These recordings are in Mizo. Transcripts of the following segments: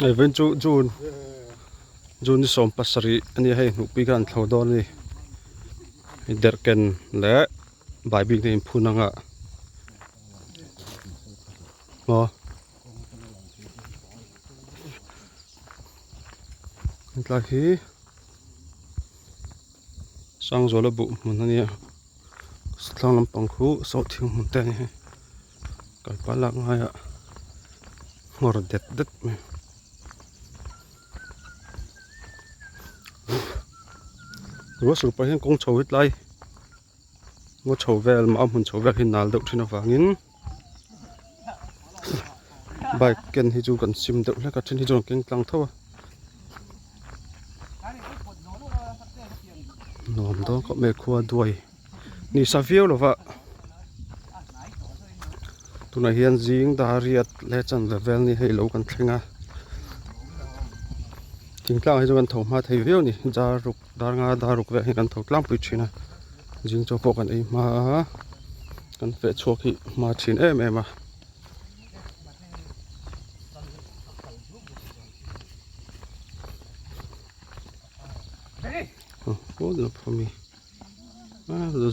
Hei vawiin chu June June ni 17 a nia hei hnuhpui khan an thlo dawn a ni hei derhken leh baibing te inphun anga maw hetlai hi Sangzuala buh hmun a nia thlang lampang khu sawhthing hmun te a ni hei. Kalpa lak ngaiah nghawr det det mai ruah sur pah hian kawng chho hi tlai ngaw chho vel mau hmun chho vel hi nal deuh thin avangin bike ken hi chu kan sim deuh hlek a then hi chuan an keng tlang tho a nuam dawn khawp mai khua duai. Ni sa viau lova tunah hian zing dar riat leh chanve vel ni hei lo kan thleng a thingtlang hi chu kan tho hma thei viau a ni dar ruk dar nga dar ruk vel hi kan tho tlangpui thin a zing chaw pawh kan ei hma a kan feh chhuak hi hma thin em em a.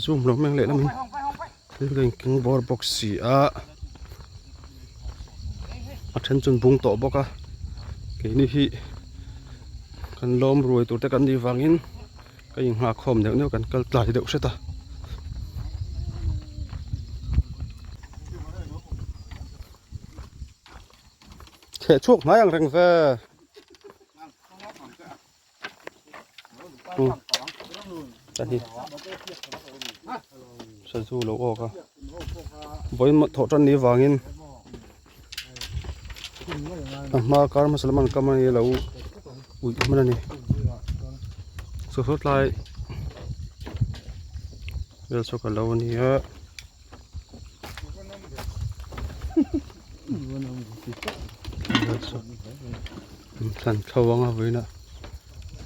Zoom lo meng leh lamin thil ka inkeng bawr bawk si a a then chu an bung tawh bawk a keini hi kan lawm ruai tur te kan nih vangin ka inghah khawm neuh neuh kan kal tlai deuh hret a. Theh chhuak hnai ang reng ve. Sazu lo awk a vawiin thawh tan ni vangin a hma kar hmasa lam an kam a ni lo uih hman a ni saw saw tlai vel saw ka lo a ni a. Thlan thlo anga vawiinah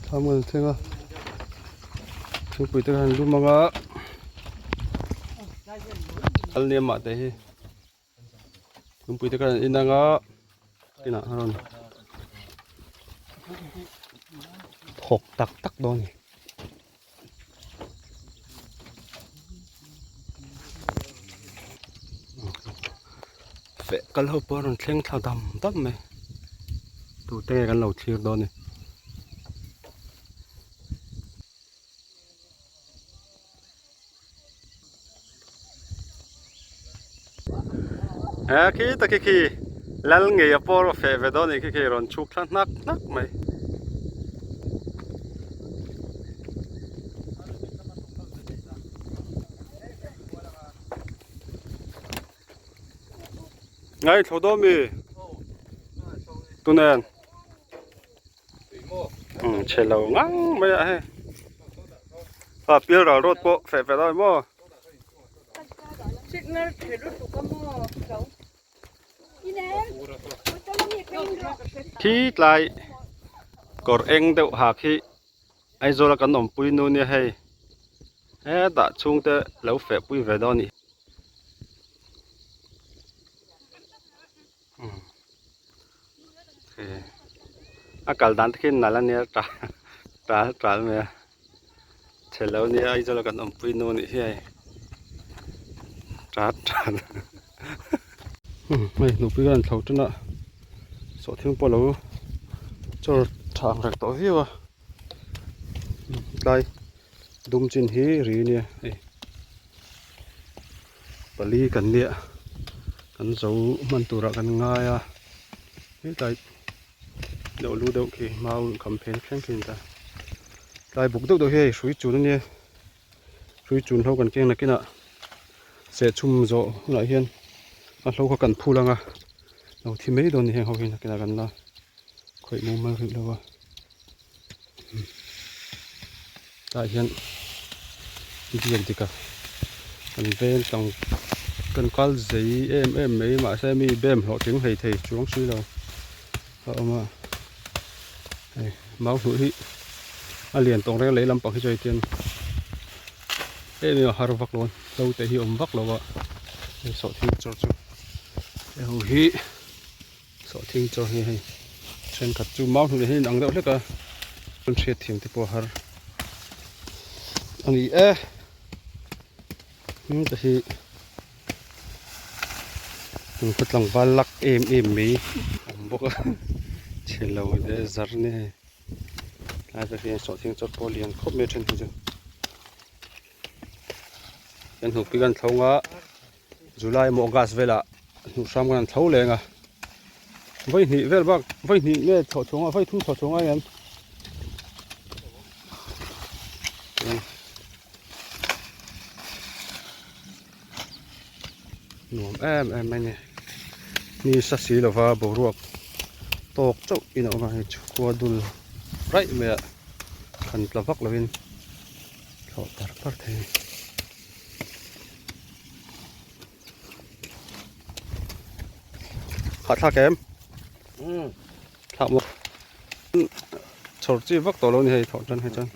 thlam kan thleng a thingpui te khan lum anga kal niam ah te hi thingpui te khan in anga inah a rawn thawk tak tak dawn a ni. Feh kal ho pawh a rawn thleng thla dam dam mai tute nge kan lo thlir dawn ni. He khi tak khi khi lal ngei a pawh a feh ve dawn a ni khi khi rawn chhuk thla hnak hnak mai. Ngai thlo dawn mi tunen chhe lo ngang mai a hei a pial ral road pawh feh ve dawn maw. Signal tha lutuk a maw lo. Khi tlai kawr eng deuh ha khi Aizawl a kan awmpui nu nia hei hetah chhungte lo feh pui ve dawn a ni. A kal dan te khi nalh a nia tal tal tal mai a chhe lo nia Aizawl a kan awmpui nu anih hi hei tat tat hei nupui kan thlo tan a sawhthing pawh a lo chawr tha ang reng tawh viau a tlai dum chin hi ri ania hei. Pali kan nia kan zo hman turah kan ngai a hetlai deuh lu deuh khi mau kham phen thleng khi a ni ta tlai buk deuh deuh hi hei hrui chun a nia hrui chun ho kan keng nakinah sehchhum zawh hunah hian a hlo kha kan phul ang a lo thi mai dawn a ni heng ho hi nakinah kan la khawih mumal rih lo a. Tah hian biak dik a kan veng tang kan kal zei em em mai mahse mi bem hlawhtling hlei thei chuang si lo a awm a hei mau hnuh hi a lian tawng reng lei lampang hi chu hei tian em em a har vak lo a hlo te hi a awm vak lo a hei sawhthing chawr chu hei ho hi. Sawhthing chaw hi hei Thenkhat chu mau hnuh hi inang deuh hlek a, an hriat thiam te pawh a har a ni e. Heng te hi kan khaw tlangval lak em em mai a awm bawk a, chhe lo leh zar ni hei tlai te hian sawhthing chawt pawh a lian khawp mai a then hi chu. Kan hnuk pi kan thlawng a. July emaw August velah hnuh hram kan han thlo leng a, vawi hnih vel bak vawi hnih nge thlawh chhuah a vawi thum thlawh chhuah ngai em nuam em em mai ni ni sa si lova boruak tawk chauh in a awm a hei chhukua dul raih mai a thlan tla vak lovin thlawh par par thei a ni. Hahthlak em? Thlak maw? Chhawr chi vak tawh lo ni hei thawh tan hi chuan.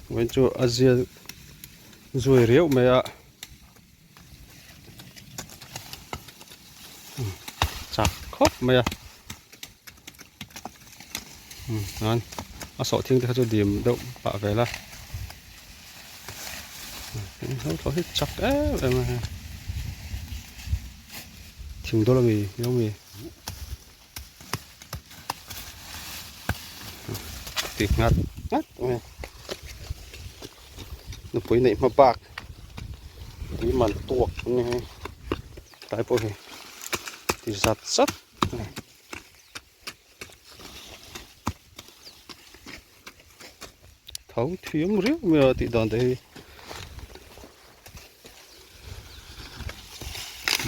Vawiin chu a zia zui riau mai a. Chak khawp mai a. Chuan a sawhthing te kha chu dim deuh pah vel a. Ho thlawh hi chak em em a hei thing dawl ami ilo mi ti nghat nghat mai nupui neih hma bak tui man tuak ani hei tlai pawh hi ti zat zat a ni. Tho thiam riau mai a tih dan te hi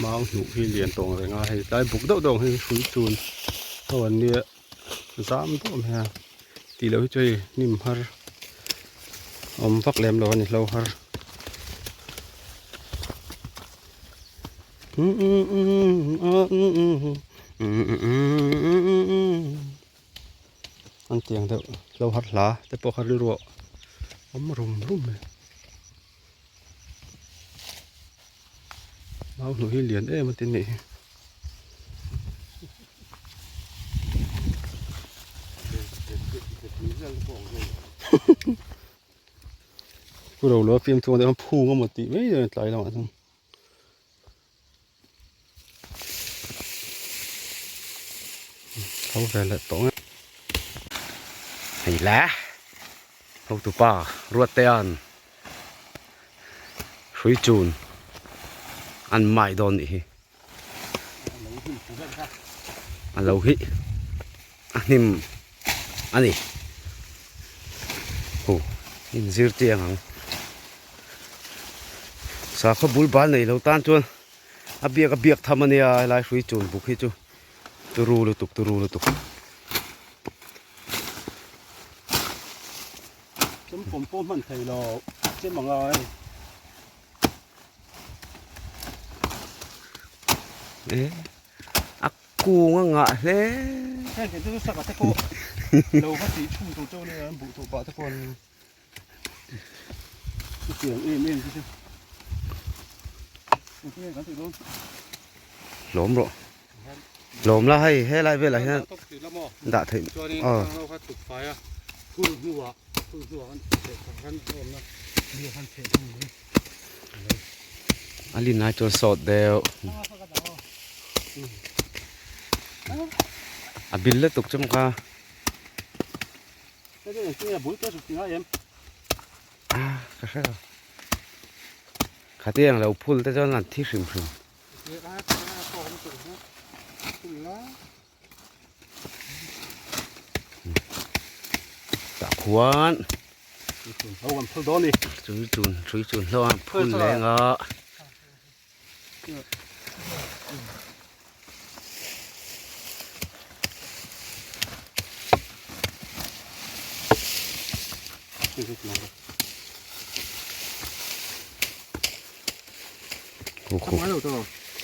mau hnuh hi lian tawng reng a hei tlai buk deuh deuh ang hi hrui chun ho an nia zam deuh mai a tih loh hi chu hei hnim har awm vak lem lo a ni hlo har. An tiang deuh hlo har hla te pawh kha rilru ah awm rum rum mai. Mau hnuh hi lian em a tin nih hi. Pu Rolo a fiamthu ang deuh hian phung emaw tih mai dawn a tlai lamah chuan. Tho ve leh tawh nge. Hei le hotupa Ruattea'n hrui chun an mai dawn nih hi. A lo hi a hnim a ni. Hu inzir chiang ang. Sakhaw bul bal nei lo tan chuan a biak a biak tham a nia helai hrui chun buk hi chu turu lutuk turu lutuk. Chem pawm pawh hman thei lo chem angai. E a kung a ngah hle. Heng te chu saka te pawh lo va tih chhun tur chauh ania an buh tawh pah te pawh an chutiang em em te chu engtin nge kan tih dawn. Hlawm rawh. Hlawm la hei helai velah hian dah theih aw. Phul hnuah phul hnuah kan theh kan awmna bia khan theh thung mai. A lin lai chuan sawt deuh. A bil lutuk chu maw kha. A ka hre lo. Khatiang lo phul te chuan an thi hrim hrim. Tah khuan chui chun chui chun hlo a phul leng a.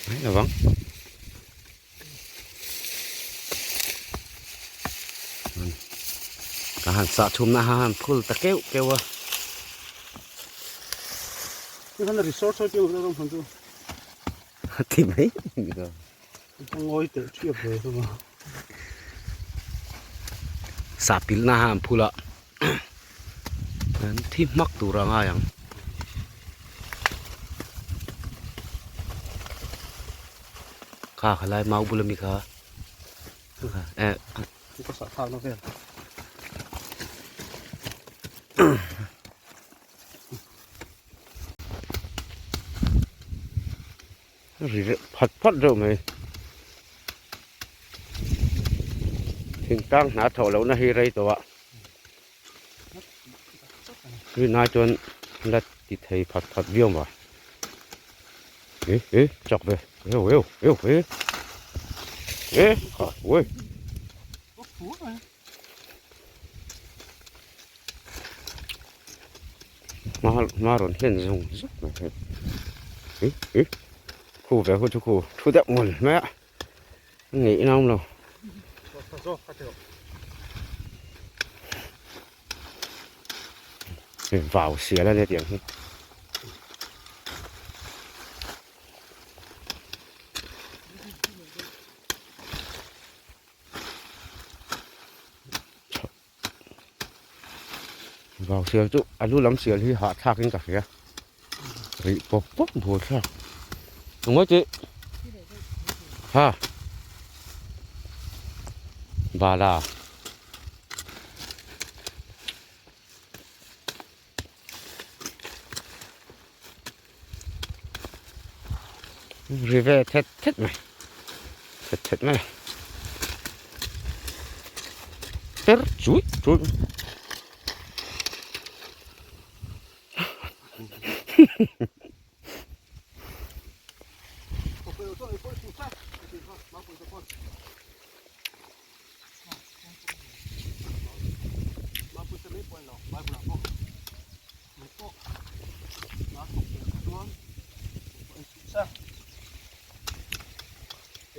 Mai lo vang. Ka han sah chhumna ha han phul ta keuh keuh a. Resort sawi piang rawng han chu. Ti mai. Ngawi teh thiap ve chu. Sah pilh na an phul a an thi hmak tur a ngai ang. Kha khalai mau bula mi kha eh ka sah thlak na vel. Ri reuh phat phat reuh mai. Thingtlang hna thawh lohna hi rei tawh a, rinai chuan la ti thei phat phat viau mai. Eh eh chak ve eu eu eu eh eh kha ui. Hma hma rawn hlen zung zung mai hei eh eh khu ve hu chu khu thu deuh ngul mai a a ngeih na awm lo. Vau sial a nia tiang hi. Vau sial chu a lu lam sial hi hahthlak in ka hria rih pawp pawp bur thlak engmaw tih ha bala ri ve thet thet mai thet thet mai ter chui chui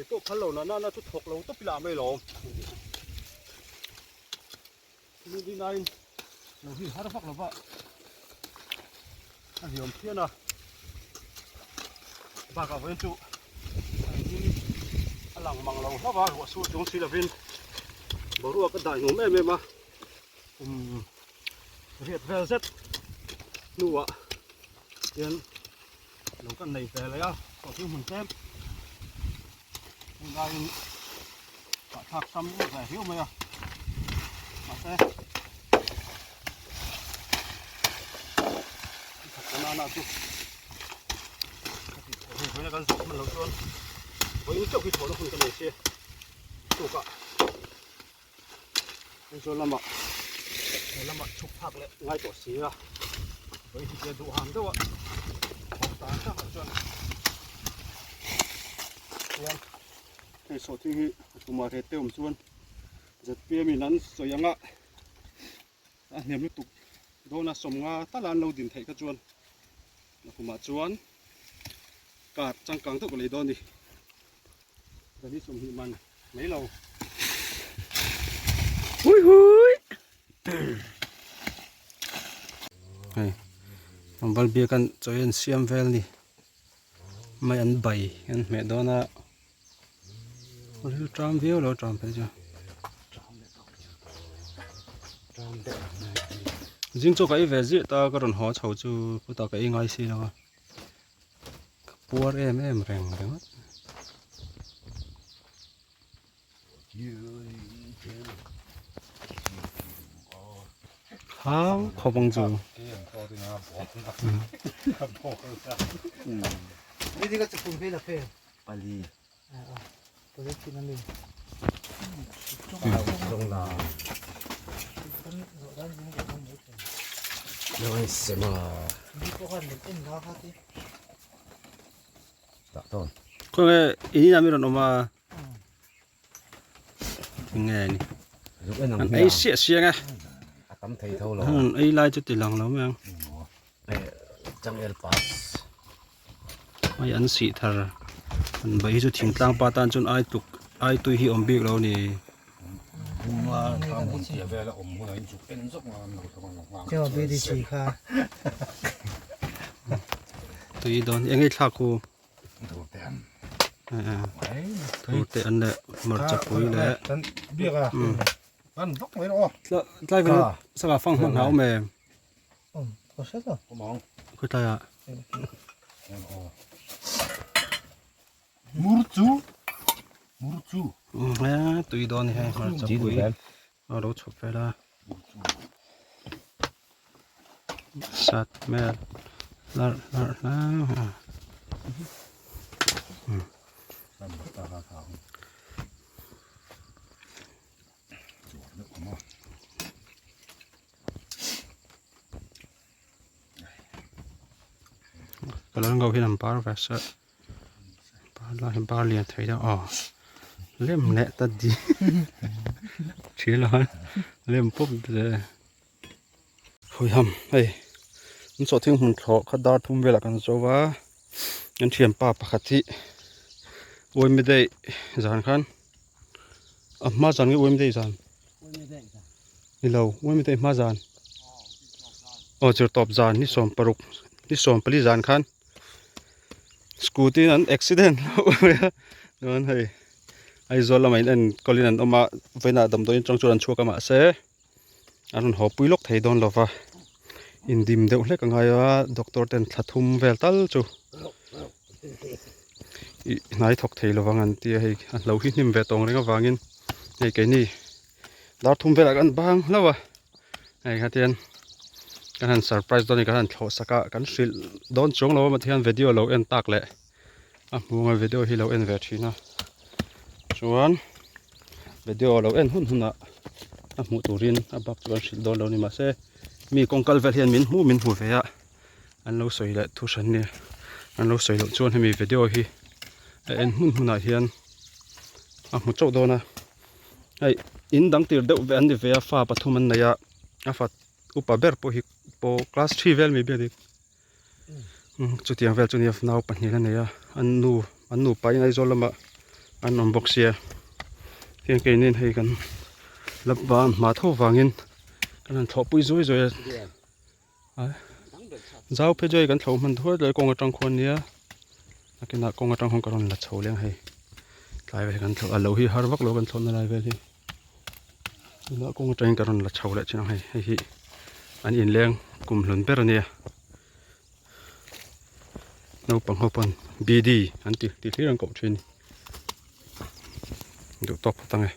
Pawh phal lo na na chu thawk lo tawp ila mai lo ni ni nain lo hi har vak lova a hniam phian a bakah vawiin chu engtin a lang mang lo hlauh a ruah sur chung si lovin boruak a dah nuam em em a kum riat vel zet hnuah hian lo kan nei ve leh a sawhthing hmun tlem heng laiin hahthlak sam ve riau mai a mahse nana chu hei vawiin a kan zawh hman loh chuan vawiin chauh hi chhawhna hun ka nei si tukah Aizawl lamah he lamah chhuk phak leh ngai tawh si a vawi hi tia duham deuh a thawk tan tak ah chuan chuan hei sawhthing hi a tumah reh te awm chuan zpm in an sawi ang a a hnem lutuk dawn a sawmnga tala an lo din theih kha chuan a kumah chuan car changkang deuh ka lei dawn a ni zali sawmhnih man. Mai lo. Hui hui. Hei. Tlangval biak an chawi an siam vel ni. Mai an bai an hmeh dawn a. Ril tram viau lo tram phei chu. Zing chu ka ei ve ziah ta ka rawn haw chho chu khutah ka ei ngai si lo a. Ka puar em em reng ringawt. Hau khawp ang chu. Pali. Khawnge in inah mi rawn awm a tinge ni an ei siah siang e an ei lai chu ti lang lo mai ang hei an sih thar an baih hi chu thingtlang pa tan chuan ai tluk ai tui hi awm bik lo a ni. Tui dawn eng nge thlak khu thur te an leh hmarcha pui leh. Van vak mai rawh aw. Tlai vel sangha fang hman hna awm em? Awm, ka hre lo. Awm ang. Khawi tlai ah? Mur chu. Mur chu. Tui dawn ni hei hmarcha pui a lo chhawp vel a. Sat hmel larh larh hlau a. Colour ngau hian an bar ve se bar lai hi bar lian thei deuh aw lem leh ta di thil a lem pawp zel hawiham hei an sawhthing hmun thlawh kha dar thum velah kan zo va an thianpa pakhat hi uaimi daih zan khan a hma zan nge uaimi daih zan ni lo uaimi daih hma zan aw zirtawp zan ni sawmparuk ni sawmpali zan khan scooty in an accident hlauh mai a chuan hei Aizawl lamah in enkawl in an awm a vawiinah damdawiin atang chuan an chhuak a mahse an rawn haw pui lawk thei dawn lo va indim deuh hlek a ngai a doctor ten thla thum vel tal chu ih hnai thawk thei lo vang an ti a hei a hlo hi hnim ve tawng reng avangin hei keini dar thum velah kan bang hlauh a hei khatian kan han surprise dawn a ni kan han thlawh sak a kan hrilh dawn chuang lo a mahse video lo en tak leh a hmunga video hi lo en ve thin a chuan video lo en hun hunah a hmuh turin a bak chu an hrilh dawn lo ni mahse mi kawng kal vel hian min hmuh min hmu ve a an lo sawi leh thu hran nia an lo sawi loh chuan hemi video hi a en hmun hmunah hian a hmu chauh dawn a hei in dang tir deuh ve an ni ve a fa pathum an nei a a fa upa ber pawh hi pawh class three vel mai biak a ni. Chutiang vel chu nia nau pahnih a nei a an nu an nupa in Aizawl lamah an awm bawk sia heng keinin hei kan la ban hma tho vangin kan han thlawhpui zuai zuai a zau phei chu hei kan thlo hman thuai thuai kawng atang khuan nia nakinah kawng atang khuan ka rawn la chho leng hei tlai vel hi kan thlawh a lo hi har vak lo kan thlawhna lai vel hi tunah kawng atangin ka rawn la chho leh chin ang hei hei hi an inleng kum hlun ber a nia naupang ho pawn bd an ti tih hlir an koh thin duh tawk phawt ang e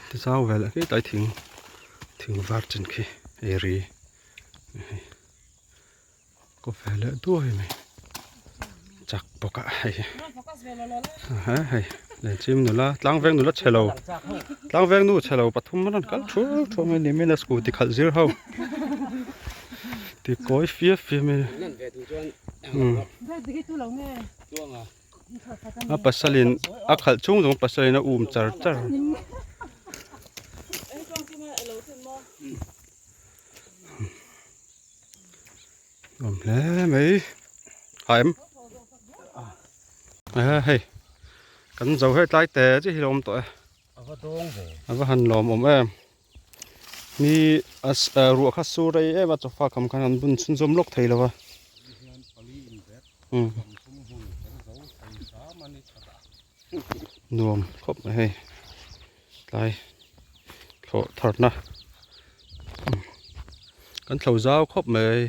ti zau vel ah khi tlai thing thing var chin khi ei ri Kaw ve leh duai mai chak bawk a hei he hei lenchim nula tlangveng nula chhe lo tlangveng nu chhe lo pathum an rawn kal thu thu mai ni main a scooty khalh zir ho ti kawi fia fia mai a pasalin a khalh chhung zawng pasalin a um char char. Awm hle mai a em a hei kan zo hei tlai te chi hi lo awm tawh e a va han lawm awm em ni a ruah kha sur rei em a chawfa kham khan an bun chhunzawm lawk thei lo va nuam khawp mai hei tlai thlawh tharna kan thlo zau khawp mai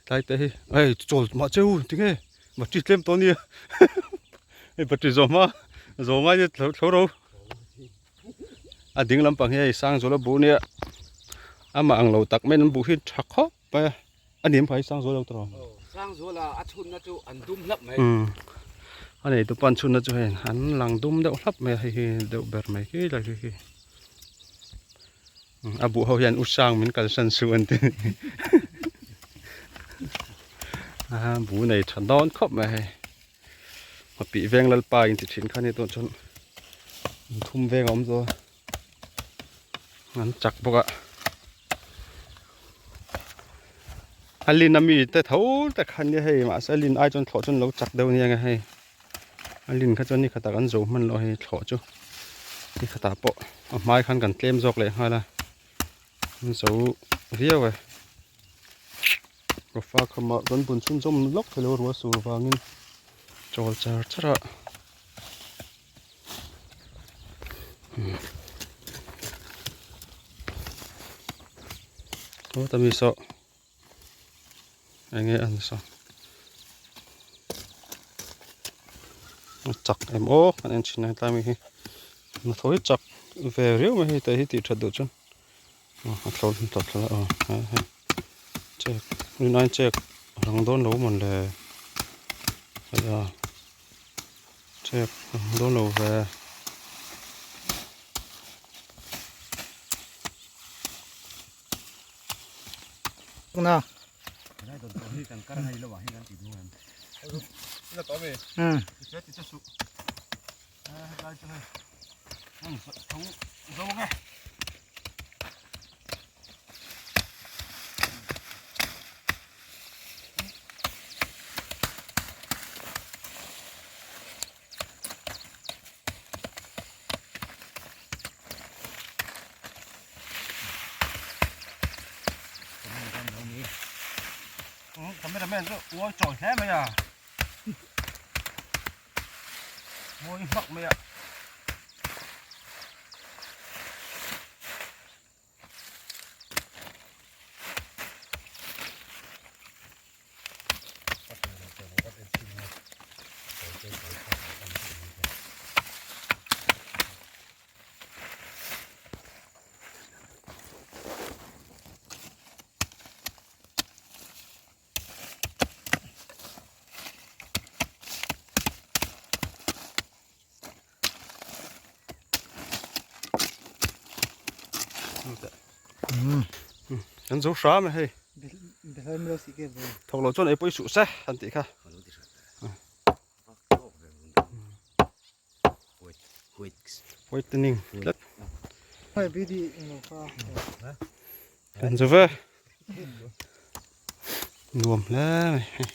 tlai te hi hei chawl mah cheu tinge battery tlem tawh ania hei battery zawh hma zawh ngai nia thlo thlo ro a ding lampang hi hei Sangzuala buh ania amah ang lo tak mai an buh hi tha khawp mai a. A nim phai sang zual lo tawh. Sang zual a a chhunna chu an dum hlap mai. A nei tu pan chhunna chu hei an lang dum deuh hlap mai a hei hi deuh ber mai khi lai khi khi. A buh ho hian u sang min kalsan suh an ti. A bu nei tha dawn khawp mai hei. A pih veng lalpa in ti thin kha ni tawh chuan thum veng a awm tawh a. An chak bawk a a lin ami te tho te kha nia hei mahse a lin ai chuan thlawh chuan lo chak deuh ania nge hei a lin kha chuan ni khatah kan zo hman loh hei thlawh chu ni khatah pawh a hmai khan kan tlem zawk leh nghal a an zo viau e sofa khamah kan bun chhunzawm lawk thei lo ruah sur vangin chawl char char a. Aw ta mi saw enge an saw a chak em aw kan en thin a hetlai mi hi hnathawh hi chak ve riau mai hei te hi tih that duh chuan a thlawn hi tawp thlawh a aw hei check rinai check a lang dawn lo mawn le hei a check a lang dawn lo ve. Cameraman chu uai chawi hle mai a mawi hmak mai a. An zo hram e hei. Thawk loh chuan ei pawh i suh se an tih kha. Whitening tlat. Kan zo ve. Nuam hle mai hei.